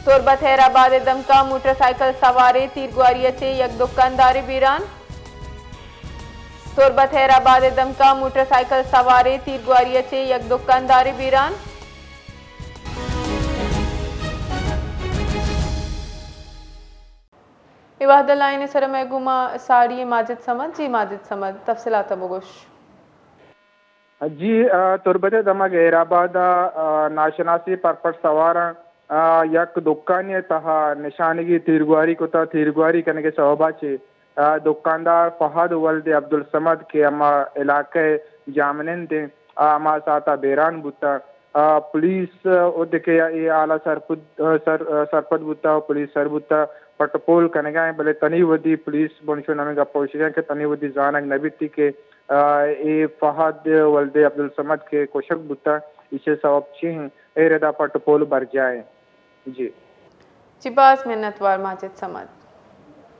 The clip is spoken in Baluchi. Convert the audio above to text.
تربت خیر آباد ءِ دمکا موٹر سائیکل سوارے تیرگواری ءَ چہ یک دکاندارے بیران۔ تربت خیر آباد ءِ دمکا موٹر سائیکل سوارے تیرگواری ءَ چہ یک دکاندارے بیران۔ اے وہد ءَ لائن ءِ سر ءَ مئے گوما ساڑی ماجد صمد۔ جی ماجد صمد، تفصیلات ءَ بگوش۔ جی، آ، تربت ءِ دمگ خیر آباد ءَ، آ، ناشناسیں پرپٹ سواراں، آ، یک دکانے ءِ تہا نشانگی تیرگواری کتا۔ تیرگواری کنگ ءِ سوب ءَ چہ، آ، دکاندار فہد ولد عبدالصمد کہ ہما علاقہ ءِ جاہمنند انت، آ، ہما ساعت ءَ بیران بوتا۔ آ، پولیس، آ، اود کہ اے حال ءَ سرپد، آ، سر-، آ، سرپد بوتا و پولیس سر بوتا، پٹ ءُ پول کنگ ءَ انت، بلے تنی ودی پولیس بنشو ہمے گپ ءَ گوشگ ءَ انت کہ تنی ودی زانگ نہ بیتی کہ آ، اے فہد ولد عبدالصمد کہ کشگ بوتگ، ایشی سوب چی انت؟ اے ردا پٹ ءُ پول برجاہ انت۔ جی۔ جی، باز منتوار ماجد صمد۔